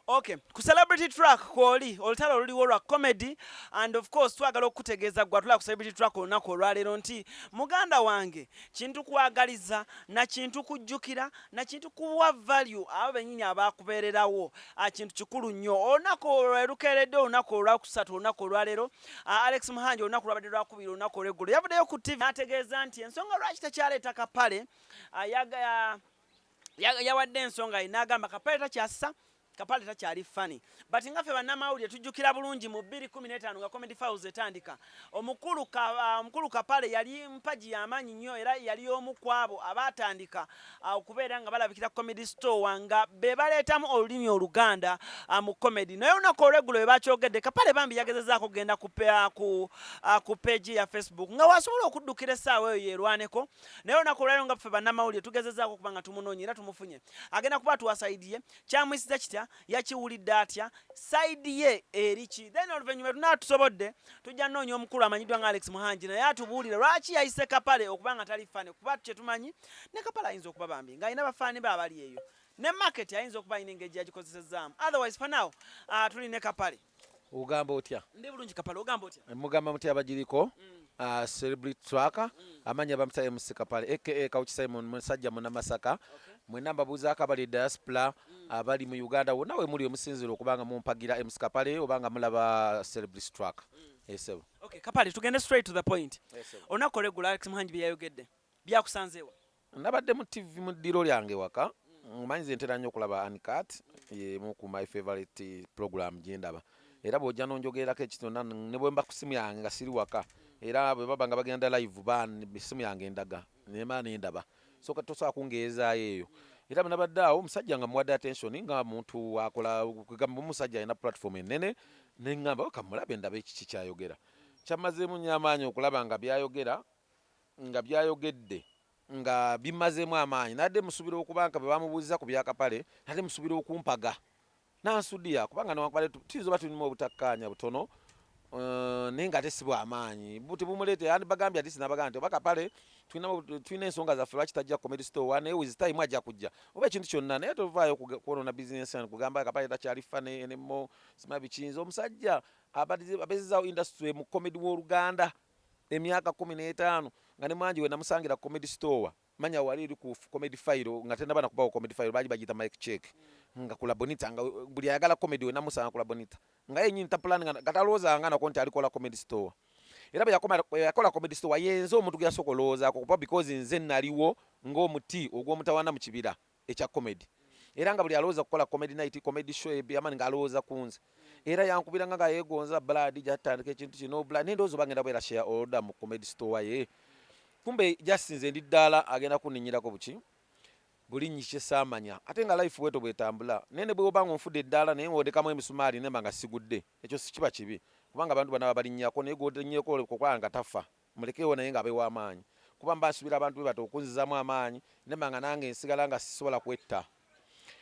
Okay, ku Celebrity Track kwoli olutalo oluliwo lwa comedy, and of course twagala okukutegeeza gwe atulaba ku Celebrity Track olunaku olwaleero nti muganda wange, kintu kwagaliza na kintu kujjukira na kintu kuwa value abo bennyini abakubeererawo. Kintu kikulu nnyo. Olunaku olwerukeeredde, olunaku olwakusatu, olunaku olwaleero, Alex Muhangi, olunaku lwabadde lwakubiri, olunaku olweggulo yavuddeyo ku TV n'ategeeza nti ensonga lwaki takyaleeta Kapale, yawadde ensonga ye n'agamba Kapale takyassa, Kapale takyali funny. But nga ffe bannamawulire tujjukira bulungi mu 2015 nga Comedy Files etandika, omukulu Kapale yali mpagi y'amaanyi nnyo, era yali omu ku abo abaatandika okubeera nga balabikira Comedy Store, nga be baleetamu olulimi Oluganda mu comedy. Naye olunaku olweggulo bwe bakyogedde, Kapale bambi yagezezaako okugenda ku page ya Facebook nga wasobola okuddukira essaawa eyo yeerwaneko. Naye olunaku olwaleero nga ffe bannamawulire tugezezaako okuba nga tumunoonya era tumufunye, agenda kuba atuwa side ye. Kyamuyisiza kitya? Yakiwulidde atya? Side ye eri ki? Then oluvannyuma tunaa tusobodde tujja nnoonya omukulu amanyiddwa nga Alex Muhangi, naye atubuulire lwaki yayise Kapale okuba nga tali funny, kuba kyetumanyi ne Kapale ayinza okuba bambi ng'alina bafaani be abali eyo ne market ayinza okuba alina engeri gyagikozesezaamu. Otherwise, for now, tuli ne Kapale. Ogamba otya? Ndi bulungi, Kapale. Ogamba otya? Mugamba mutya abagiriko Celebrity Track? Amanya bamuta MC Kapale, aka Kauki Simon, musajja Munamasaka. Mwenna mbabuuzaako abali diaspora, abali mu Uganda, wonna we muli omusinzira okuba nga mumpagira MC Kapale oba nga mulaba Celebrity Track, esebo. Okay, Kapale, tugende straight to the point. Olunaku olweggulo Alex Muhangi bye yayogedde byakusanzeewa? Nabadde mu TV mu ddiro lyange waka. Omanyi nze ntera nnyo okulaba Uncut, yemu ku my favorite program gyendaba, era bw'ojja n'onjogererako ekitona ne bwe mba ku simu yange nga siri waka, era bwe baba nga bagenda live ban esimu yange endaga nemala nendaba, so tosobola kungeezaayo eyo. Era bwe nabadde awo, omusajja nga muwadde attention nga muntu akola, kugamba omusajja alina platform ennene, neŋŋamba kamulabe ndabe ekiki kyayogera. Kyamazeemu nnyo amaanyi okulaba nga byayogera, nga byayogedde nga bimazeemu amaanyi. Nadde musuubira okuba nga bwe bamubuuziza ku byakapale, nadde musuubira okumpaga nansudiya, kubanga newankubadde tuyinza oba tulimu obutakkaanya butono, naye nga ate si bwamaanyi tebumuleete. And bagambye atisi nabagamba nti oba Kapale tulina ensonga zaffe lwaki tajja Comedy Store, naye with time ajja kujja oba ekintu kyonna. Naye tovaayo kwonoona bizinesi yange kugamba Kapale takyali funny anymore, sima bikiyinza. Omusajja abezezaawo industry mu comedy w'Oluganda emyaka 15, nga ne mwangi we namusangira Comedy Store, manya wali eri ku Comedy File nga tenaba nakubawo Comedy File, baali bagiyita Mic Check, nga ku Labonita, nga buli ayagala comedy we namusanga ku Labonita, nga yenyini taplan nga katalowoozanga nako nti alikola Comedy Store. Era bwe yakola Comedy Store, yenze omuntu gwe yasooka olowoozaako, kuba because nze naliwo ng'omuti ogw'omutawaana mu kibira ekya comedy, era nga buli alowooza kukola comedy night, comedy show ebyamaanyi, ng'alowooza ku nze. Era yankubiranga nga yeegonza blood gyatandika ekintu kino blood, naye ndowooza oba ngenda kubeera shareholder mu Comedy Store ye, kumbe just nze ndi ddaala agenda kunninyirako buki bulinnyi kyesaamanya. Ate nga life bweto bwetambula, naye ne bweoba nga onfudde eddaala naye ng'odekamu emisumaali nemba nga sigudde, ekyo si kiba kibi, kubanga abantu bano babalinnyako, naye gw'olinnyeko okulaba nga tafa, mulekeewo naye nga abeewo amaanyi, kuba mba nsuubira abantu be bato okunzizaamu amaanyi nemba nga nange nsigala nga sisobola kwetta.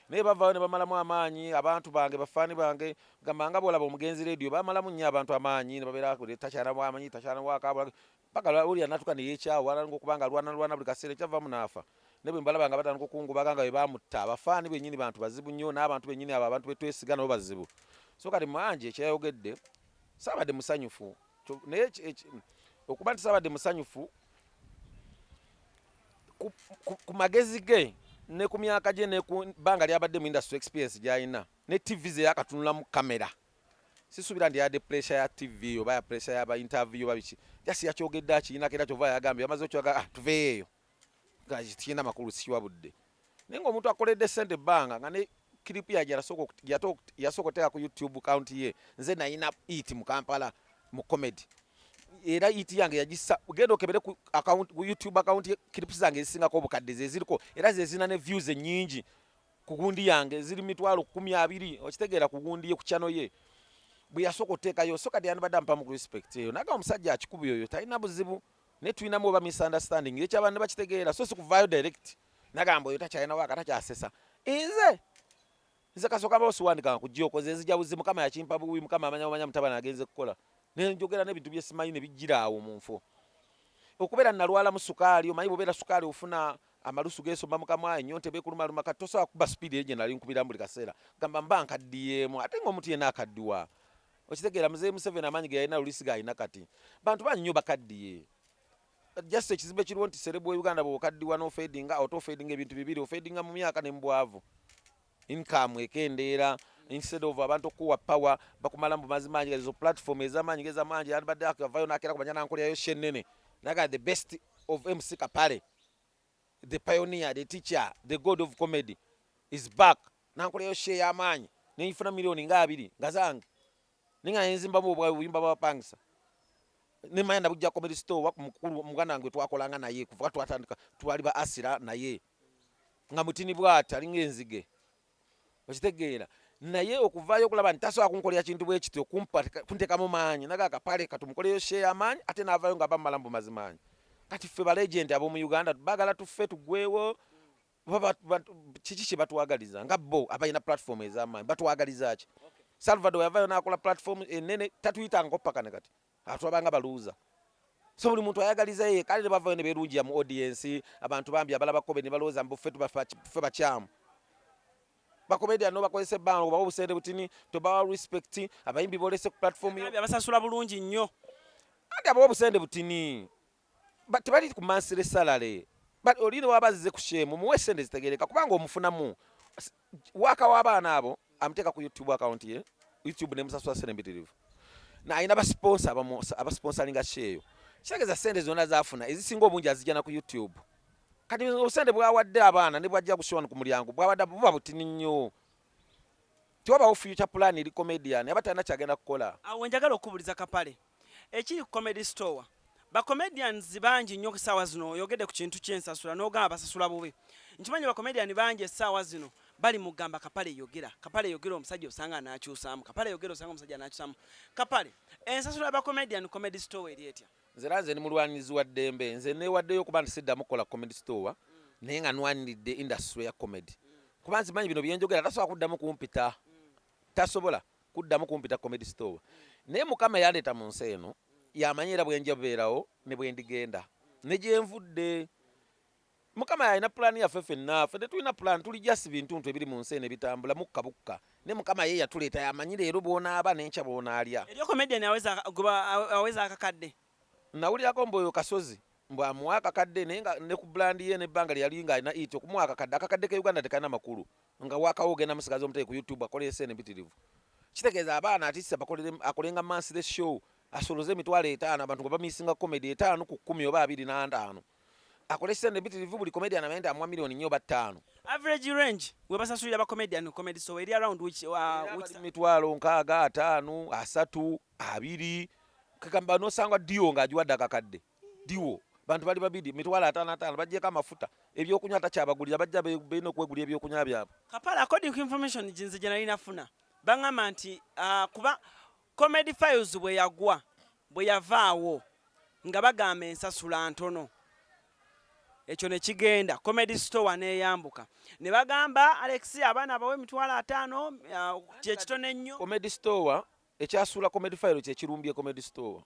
Naye bavaayo ne bamalamu amaanyi abantu bange, bafaani bange, gamba nga bwolaba omugenzi Radio, bamalamu nnyo abantu amaanyi ne babeera takyana bwamanyi, takyana bwakabula, paka ulya natuka ne yeekyawa okuba nga alwana lwana buli kaseera, ekyavaamu n'afa. Ne bwe mbalaba nga batandika okungubaga nga bwe bamutta, abafaani bennyini bantu bazibu nnyo, n'abantu bennyini abo abantu betwesiga nabo bazibu. So kati mwangi ekyayogedde saabadde musanyufu, naye okuba nti saabadde musanyufu ku magezi ge ne ku myaka gye ne ku bbanga lyabadde mu industry, experience gy'alina ne TV ze yakatunulamu kamera, sisuubira nti yadde pressure ya TV oba ya pressure yaba interview oba biki. Just yakyogedde akiyinako, era kyova yagambye yamaze okyoga, ah, tuveeyo eyo kirina makulu sikiwabudde. Naye ng'omuntu akoledde sente ebbanga nga ne clip yagye yasooka oteeka ku YouTube account ye, nze nayina hit mu Kampala mu comedy, era hit yange yagisa. Genda okebere ku account, ku YouTube account ye, clips zange ezisingako obukadde zeziriko, era zezina ne views ennyingi ku gundi yange, ziri 200,000, okitegeera, ku gundi ye, ku channel ye bwe yasooka oteekayo. So kati yandibadde ampamu ku respect eyo naga omusajja akikubi oyo talina buzibu, naye tulinamu oba misunderstanding ekyabantu ne bakitegeera, so si kuvaayo direct nagamba oyo takyalina waaka, takyasesa. Nze kasooka ba osiwandikanga ku gyokoze nzija buzi, Mukama yakimpa buwi, Mukama amanya, omanya mutabani agenze kukola nenjogera n'ebintu byesimanyi ne bijjira awo mu nfo. Okubeera nalwalamu sukaali, omanyi bw'obeera sukaali ofuna Amalusu gesomba mukamwa, ennyonta ebekulumaluma. Kati tosobola kuba speed eyo gye nali nkubiramu buli kaseera. Gamba mba nkaddiyeemu, ate ng'omuntu yenna akaddiwa. Okitegeera? Muzeeyi Museveni amaanyi ge yalina luli si gaalina kati. Bantu bangi nnyo bakaddiye. Just ekizibu ekiriwo nti celeb wa Uganda bw'okaddiwa n'ofadinga, ate ofadinga ebintu bibiri: ofadinga mu myaka ne mu bwavu. Income ekendeera. Instead of abantu okukuwa power, bakumala mu mazima mangi. Ezo platform ez'amaanyi ng'ez'amangi yandibadde akavayo n'akeera kumanya nankolerayo shenene naga the best of MC Kapale, the pioneer, the teacher, the god of comedy is back. Nankolerayo show ey'amaanyi nenfuna miliyoni nga 20 nga zange, ninga nenzimbamu obuyumba bw'abapangisa. Nemanya nabujja Comedy Store mukulu muganda wange twakolanga naye kuva twatandika, twali ba asira naye nga mutini bwati alinga enzige. Okitegeera? Naye okuvaayo okulaba nti tasobola kunkolera kintu bwe kityo, kunteekamu maanyi, naga Akapale katumukoleyo show ey'amaanyi, ate n'avaayo nga bamala mu mazimaanyi. Kati ffe ba legend ab'omu Uganda baagala tuffe tuggwewo? Kiki kye batwagaliza nga bo abalina platform ez'amaanyi? Batwagaliza ki? Salvador yavaayo n'akola platform enene, tatuyitangako paka ne kati atulabanga baluuza. So buli muntu ayagaliza ye. Kale ne bavayo ne beerungiya mu audience, abantu bambi abalaba kobe ne balowooza mbu ffe bakyamu. Bacomedian no bakozesa ebbanga, obawa obusente butini, tobawa respect. Abayimbi bolese ku platform yo. Abasasula bulungi nnyo. Anti abawa obusente butini. Tebali ku monthly salary. But oli ne waba azze ku shemu, muwe sente zitegereka, kubanga omufunamu waka w'abaana abo amuteeka ku YouTube account ye, YouTube nemusasula sente mpitirivu, nalina basponsor abasponsoringa show eyo. Kitegeeza sente zonna zafuna ezisinga obungi azijjana ku YouTube. Kati obusente bwawadde abaana ne bwajja ku show ku mulyango bwawadde buba butini nnyo. Tewabawo future plan eri comedian aba talina kyagenda kukola. Awo njagala okubuliza Kapale ekiri ku Comedy Store. Bacomedians bangi nnyo essaawa zino. Oyogedde ku kintu kyensasula n'ogamba basasula bubi. Nkimanyi bacomedian bangi essaawa zino bali mugamba, "Kapale yogera, Kapale yogera," omusajja osanga anaakyusaamu. "Kapale yogera," osanga omusajja anaakyusaamu. Kapale, ensasula y'abacomedian Comedy Store eri etya? Nze era nze ndi mulwanirizi wa ddembe. Nze neewaddeyo okuba nti siddamu kukola Comedy Store, naye nga nwaniridde industry ya comedy, kuba nzimanyi bino byenjogera tasobola kuddamu kumpita, tasobola kuddamu kumpita Comedy Store. Naye Mukama yandeeta mu nsi eno yamanyi era bwenja beerawo ne bwendigenda ne gyenvudde. Mukama yalina pulaani yaffe ffenna. Ffe tetulina pulaani, tuli just bintuntu ebiri mu nsi eno ebitambula mukka bukka. Ne Mukama ye yatuleeta, yamanyi leero bw'onaaba n'enkya bw'onaalya. Eriyo comedian aweza akakadde? Nawulirako mbu oyo Kasozi mbu amuwa akakadde, naye nga ne ku brand ye n'ebbanga lyeyali ng'alina it okumuwa akakadde, akakadde ke Uganda tekalina makulu. Nga wakawo ogenda musigaza omuteeke ku YouTube akolere sente mpitirivu. Kitegeeza abaana atisa akolenga monthly show, asoloze 50,000, abantu nga bamisinga comedy 5 ku 10 oba 25, akole sente mpitirivu. Buli comedian amanye nti amuwa miliyoni 4 oba 5. Average range we basasulira bacomedian ku Comedy Store eri around which? Bali 60,000, 50, 30, 20. Kagamba nosanga dio ng'agiwadde akakadde diwo, bantu bali babiri, 550,000, bajjeko amafuta, ebyokunywa takyabagulira, bajja balina okwegulira ebyokunywa byabwe. Kapale, according to information nze gye nali nafuna, baŋŋamba nti kuba Comedy Files bwe yagwa, bwe yavaawo, nga bagamba ensasula ntono, ekyo ne kigenda. Comedy Store neeyambuka ne bagamba Alex abaana abawe 50,000, kyekitono ennyo. Comedy Store ekyasuula Comedy File kyekirumbye Comedy Store.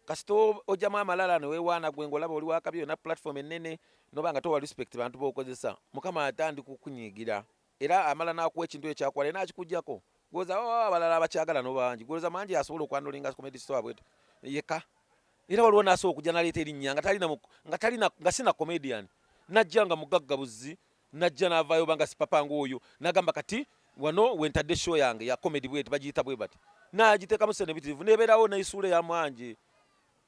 Kasita ojjamu amalala neweewaana gwe ngaolaba oli wakabi, olina platform ennene, noba nga towa respect bantu bokozesa, Mukama atandika okunyiigira era amala n'akuwa ekintu ekyakwala era n'akikugjako. Gwoza, "Oh, abalala abakyagala nobangi." Gwoza mangi asobola okwandolinga Comedy Store bwetu yeka. Era waliwo n'asobola okujja naleeta erinnya nga talina nga talina, nga sina comedian, najja nga mugagga buzzi, najja n'avaayo oba nga sipapa ng'oyo, n'agamba kati wano wentadde show yange ya comedy bweti, bagiyita bwe bati, n'agiteekamu sente bitirivu, nebeerawo n'eisuula eya Mwanje,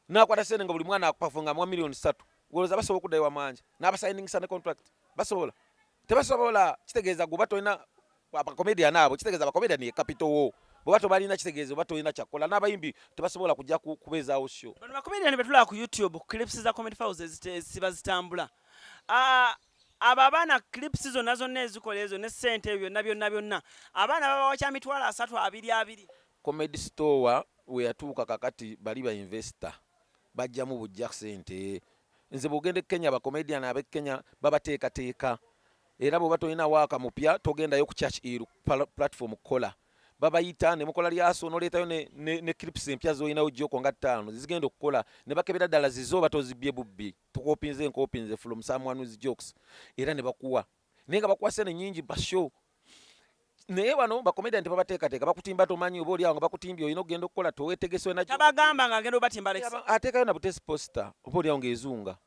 n'akwata sente nga buli mwana akupafunga amuwa miliyoni 3. Golooza basobola okuddayo wa Mwanje n'abasayiningisa ne contract? Basobola? Tebasobola. Kitegeeza gwe oba tolina abacomedian abo, kitegeeza abacomedian ye capital wo. Bweba tobalina, kitegeeza oba tolina kyakukola. N'abayimbi tebasobola kujja kubeezaawo show. Bano bacomedian betulaba ku YouTube, clips za Comedy Files eziba zitambula. Abo abaana clips zonna zonna ezikola ezo ne ssente ebyo byonna byonna byonna, abaana babawa kya 30,000, abiri abiri. Comedy Store we yatuuka kakati bali ba investor bajjamu bujja sente. Nze bwogenda e Kenya, bacomedian ab'e Kenya babateekateeka, era bw'oba tolina waaka mupya togendayo ku Churchill platform kukola. Babayita ne mukola lyaso, noleetayo ne clips empya z'olinawo joko nga ttaano zigenda okukola, ne bakebera ddala zizo oba tozibbye bubbi, tukopinze nkopinze from someone who's jokes, era ne bakuwa, naye nga bakuwa sente nyingi ba show. Naye wano bacomedian tebabateekateeka, bakutimba tomanyi, oba oliawo nga bakutimbye, olina okugenda okukola towetegese wena. Tabagamba nga agenda obatimba, Alex. Ateekayo na butesi poster, oba oliawo ng'ezunga,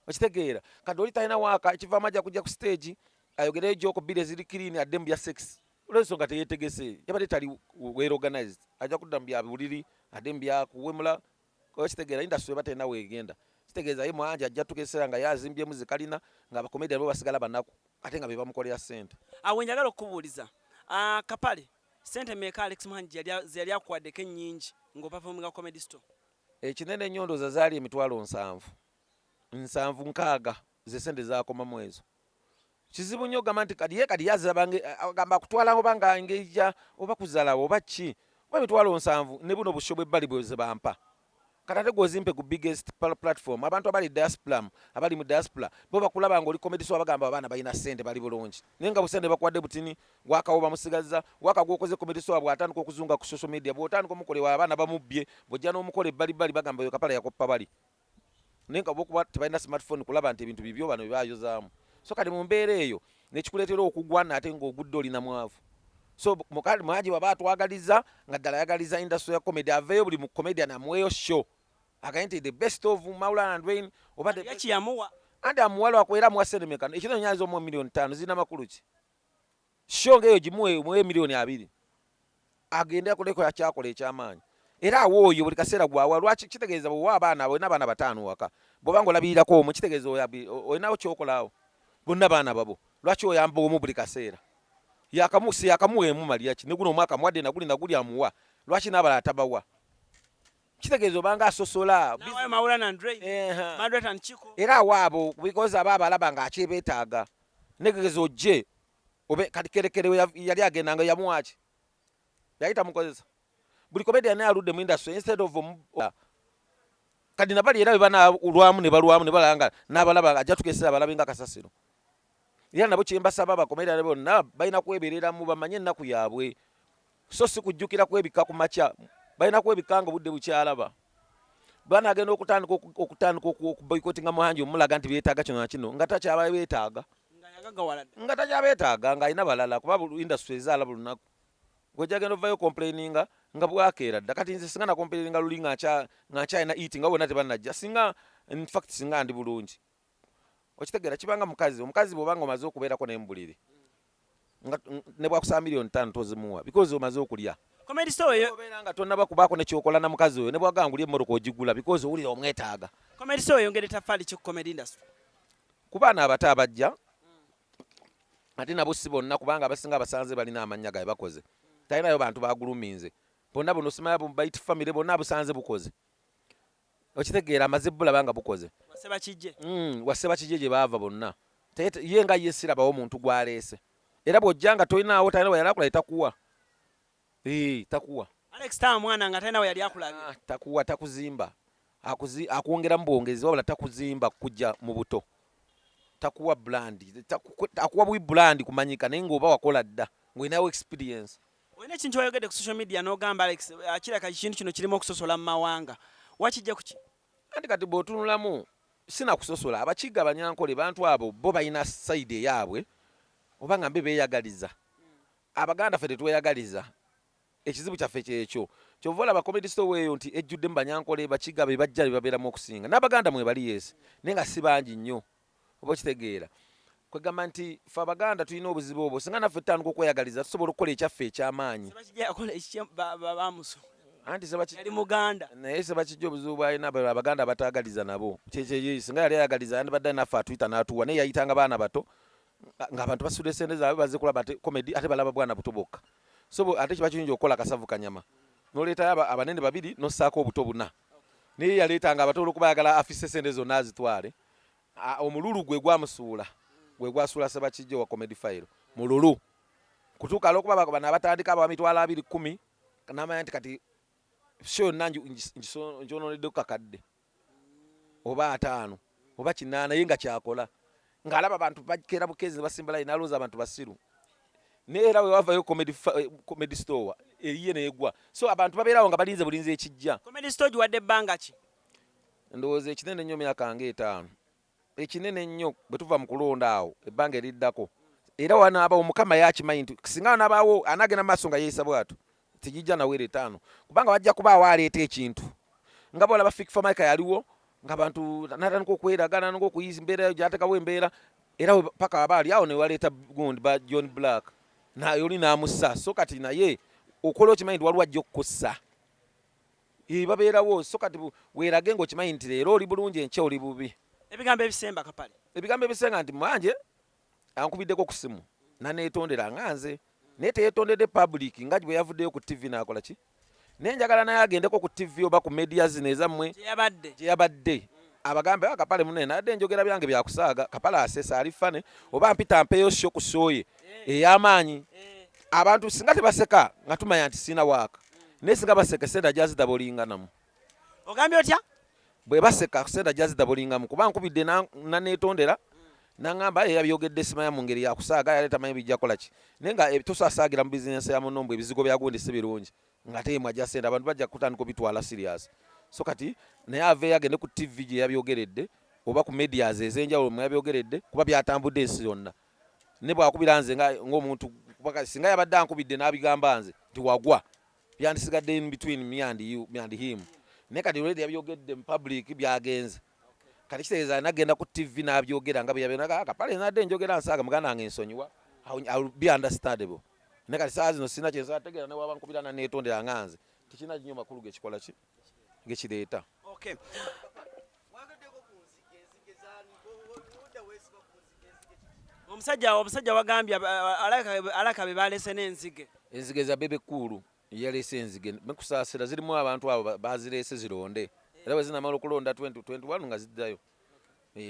okitegeera? Kati oli talina waaka, ekivaamu ajja kujja ku stage ayogereyo joke bbiri eziri clean, adde mu bya sex, olwensonga teyetegese, yabadde tali well organized. Ajja kudda mu bya buliri, adde mu bya kuwemula, okitegeera? Industry eba terina weegenda. Kitegeeza ye Muhangi ajja tukeesera nga yazimbyemu zikalina, nga abacomedian bo basigala banaku, ate nga be bamukolera ssente. Awo njagala okukubuuliza. Ah, Kapale, sente meka Alex Muhangi zeyali akuwaddeko ennyingi ng'operforminga Comedy Store? Ekinene ennyo ndowooza zaali 70,000, 70, 60, ze sente zakomamu ezo. Kizibu nnyo ogamba nti kati ye kati yaziraba agamba akutwala oba nga ngeri oba kuzalawo oba ki, oba 70,000 ne buno busho bw'ebbali bwe bampa. Kati ate gwozimpe ku biggest platform, abantu abali diaspora, abali mu diaspora bo bakulaba nga oli Comedy Store, bagamba abaana balina ssente, bali bulungi, naye nga busente bakuwadde butini. Wakawo bamusigaza waka gwokoze Comedy Store, bw'atandika okuzunga ku social media, bw'otandika omukolewa abaana bamubbye, bw'ojja n'omukola ebbalibbali, bagamba oyo Kapala yakoppa bali, naye nga bokuba tebalina smartphone kulaba nti ebintu bibyo bano byebayozaamu. So kati mu mbeera eyo nekikuleetera okugwa, nate ng'ogudde olina mwavu. So Muhangi bwaba atwagaliza nga ddala ayagaliza industry ya comedy, aveeyo buli mu comedian amuweeyo show, agambe nti the best of Maulana and Reign oba the Yaki yamuwa? Anti amuwa lwakuera amuwa sente meka? Ekino nyanza omuwa 5 million zirina makulu ki? Show ng'eyo gimuwe, muwe 20 million, agende akoleko akyakola ekyamaanyi. Era awo oyo buli kaseera gwawa lwaki? Kitegeeza bwewa abaana, olina abaana bataano waka, bw'oba nga olabirirako omu, kitegeeza olinawo kyokolaawo. Bonna baana babo, lwaki oyamba omu buli kaseera? Yakamu si yakamuwa emu malya ki? Ne guno omwaka muwadde naguli naguli amuwa, lwaki n'abalala tabawa? Kitegeeza obanga asosola. Nawayo Maulana and Reign, Madrat and Chiko. Era awaabo because aba abalaba ng'akyebeetaaga. Negegeza ojje obe kati Kerekere we yali agenda nga yamuwaki, yali tamukozesa. Buli comedian naye aludde mu industry, instead of kati nabali era bwe banalwamu ne balwamu ne balaba nga n'abalaba ajja tukesera balabe nga kasasiro. Era nabo kyembasaba, bacomedian bonna balina kwebereramu, bamanye ennaku yaabwe, so si kujjukira kwebikka ku makya. Balina kwebikka nga obudde bukyalaba. Banagenda okutandika okuboycottinga Muhangi, omulaga nti beetaaga kino na kino, nga takyaba beetaaga. Nga yagagawala dda. Nga takyabeetaaga, ng'alina balala, kuba industry ezaala buli lunaku. Gwejagenda ovayo complaininga nga bwakeera dda. Kati nze singa nacomplaininga luli nga nkyalina it, nga bonna tebannajja, singa in fact singa ndi bulungi, okitegeera? Kibanga mukazi, omukazi bw'oba nga omaze okubeerako naye mu buliri, nga ne bwakusaba 5 million tozimuwa, because omaze okulya. Comedy Store eyo. Obeera nga tonnaba kubaako nekyokola na mukazi oyo, ne bwagamba nguli emmotoka ogigula, because owulira omwetaaga. Comedy Store eyongera etaffaali ki ku comedy industry? Ku baana abato abajja, ate nabo si bonna, kubanga abasinga abasanze balina amannya gaabwe bakoze, talinayo bantu baguluminze bonna. Buno simanya Bite family bonna abusanze bukoze, okitegeera? Amaze bulaba nga bukoze. Wasebakijje. Wasebakijje gye baava bonna. Ye nga ye sirabawo muntu gwaleese, era bw'ojja nga tolinaawo, talina we yali akulabye, takuwa. Takuwa. Alex tawa mwana nga talina we yali akulabye. Ah, takuwa, takuzimba. Akwongeramu bwongezi, wabula takuzimba kujja mu buto, takuwa brand, akuwa bwi brand kumanyika, naye ng'oba wakola dda, ng'olinawo experience. Olina ekintu wayogedde ku social media n'ogamba, Alex, kiraka ekintu kino kirimu okusosola mu mawanga. Wakijja ku ki? Anti kati bw'otunulamu, sinakusosola. Abakiga, Abanyankole, bantu abo bo balina side eyaabwe, oba nga mbe beeyagaliza. Abaganda ffe tetweyagaliza, ekizibu kyaffe kyekyo. Kyova olaba Comedy Store eyo nti ejjuddemu Banyankole, Bakiga, be bajja be babeeramu okusinga. N'Abaganda mwebali, yes, naye nga si bangi nnyo, oba okitegeera? Kwegamba nti ffe Abaganda tulina obuzibu obwo. Singa naffe tutandika okweyagaliza, tusobola okukola ekyaffe ekyamaanyi. Sebakijja yakola ekikye bamuso. Anti yali muganda. Naye Sebakijja obuzibu bwalina, Abaganda abataagaliza nabo. Kyekyo, singa yali ayagaliza, yandibadde naffe atuyita n'atuwa, naye yayitanga baana bato, ng'abantu basudde sente zaabwe bazze kulaba ate comedy, ate balaba bwana buto bwokka. So ate kiba kirungi okukola akasavu kanyama, n'oleetayo abanene babiri, n'ossaako obuto buna. Naye yaleetanga abato olwokuba ayagala afisse sente zonna azitwale. Omululu gwe gwamusuula, gwe gwasuula Sebakijja wa Comedy File, mululu kutuuka olwokuba bano abatandika abawa 20,000 10, n'amanya nti kati show yonna nkyononeddeko kakadde oba ataano oba kinaana, ye nga kyakola ng'alaba abantu bakeera bukeezi ne basimba layini, n'alowooza abantu basiru. Naye era wewavayo Comedy Store eriye negwa. So abantu babeerawo nga balinze bulinzi ekijja. Comedy Store giwadde ebbanga ki? Ndowooza ekinene ennyo myaka nga 5, ekinene ennyo bwe tuva mu kulonda awo ebbanga eriddako. Era wanaabawo, Mukama yakimanyi nti singa wanaabawo anaagenda mu maaso nga yeeyisa bw'atyo, tegijja nawera 5, kubanga wajja kubaawo aleeta ekintu nga bw'olaba Fik Fameica yaliwo ng'abantu n'atandika okweraga, n'atandika okuyiza embeera gy'ateekawo embeera, era paka aba ali awo ne waleeta gundi ba John Black naye oli n'amussa. So kati naye okola okimanyi nti waliwo ajja okukussa, babeerawo. So kati weerage ng'okimanyi nti leero oli bulungi, enkya oli bubi. Ebigambo ebisemba, Kapale? Ebigambo ebisenga nti mwanje ankubiddeko ku simu naneetondera nga nze, naye teyetondedde public nga bwe yavuddeyo ku TV n'akola ki. Naye njagala naye agendeko ku TV oba ku media zino ezammwe gyeyabadde, gye yabadde, abagambe, "Ah, Kapale munene, nadde njogera byange byakusaaga. Kapale asesa, ali funny, oba mpita mpeeyo show ku show ye ey'amaanyi." Abantu singa tebaseka nga tumanya nti sina waaka, naye singa baseka sente ajja zidabolinganamu. Ogambye otya? Bwe baseka sente ajja zidabolingamu, kuba nkubidde naneetondera naŋŋamba ye yabyogedde simanya mu ngeri yakusaaga, yali tamanyi bijja kukola ki. Naye nga tosasaagira mu bizinensi ya munno mbu ebizigo bya gundi si birungi, nga te mwajja sente, abantu bajja kutandika obitwala serious. So kati naye aveeyo agende ku TV gye yabyogeredde oba ku medias ez'enjawulo mwe yabyogeredde, kuba byatambudde ensi yonna. Ne bwakubira nze ng'omuntu, singa yabadde ankubidde n'abigamba nze nti wagwa, byandisigadde in between me and you, me and him. Naye kati already yabyogedde mu public, byagenze. Kati kitegeeza nagenda ku TV n'abyogera nga bwe Kapale nadde njogera nsaaga, muganda wange nsonyiwa. I will be understandable. Naye kati saa zino sina kyensobola tegeera, ne waba nkubira naneetondera nga nze tekirina nnyo makulu gekikola ki gekireeta. Okay. Mwageddeko ku nzige, enzige zaani? Obudde weesiba ku nzige, enzige kiki? Omusajja wagambye alaka be balese n'enzige. Enzige za Bebe Cool, yaleese enzige nekusaasira zirimu abantu abo bazireese zironde, era bwe zinamala okulonda 2021 nga ziddayo.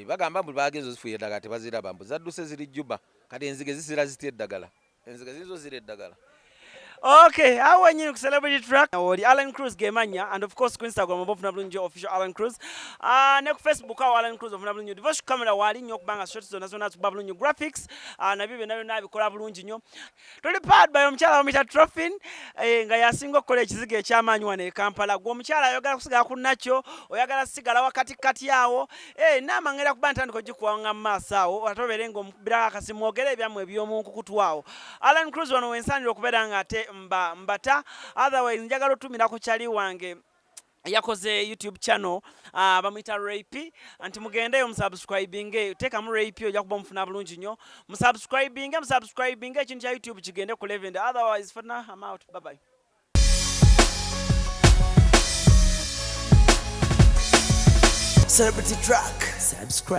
Bagamba mbu bagenze ozifuya eddagala tebaziraba, mbu zadduse ziri Juba. Kati enzige zisira zitya eddagala? Enzige ziyinza ozira eddagala? Okay, awo wenyini ku Celebrity Track oli Alan Cruz gemanya, and of course ku Instagram oba ofuna bulungi official Alan Cruz. Ne ku Facebook awo Alan Cruz ofuna bulungi. Devosh camera wali nnyo okubanga shots zonna zonna zikuba bulungi, graphics nabyo byonna byonna abikola bulungi nnyo. Tuli powered by omukyala bamuyita Trofin, nga yasinga okukola ekizigo eky'amaanyi wano e Kampala. Gwe omukyala ayogala kusigala ku nakyo, oyagala sigala wakati kati awo, naamangera kuba ntandika ogikuwanga mu maaso awo, ate obeere ng'omukubirako akasimu mwogere ebyammwe eby'omunkukutu awo. Alan Cruz wano wensaanira okubeera nga ate mba mbata. Otherwise njagala otumira ku kyali wange yakoze YouTube channel, bamuyita Ray P, nti mugendeyo musubscribinge, teekamu Ray P ojja kuba omufuna bulungi nnyo. Musubscribinge ekintu kya YouTube kigende ku level. Otherwise for now I'm out. Bye bye. Celebrity Track. Subscribe.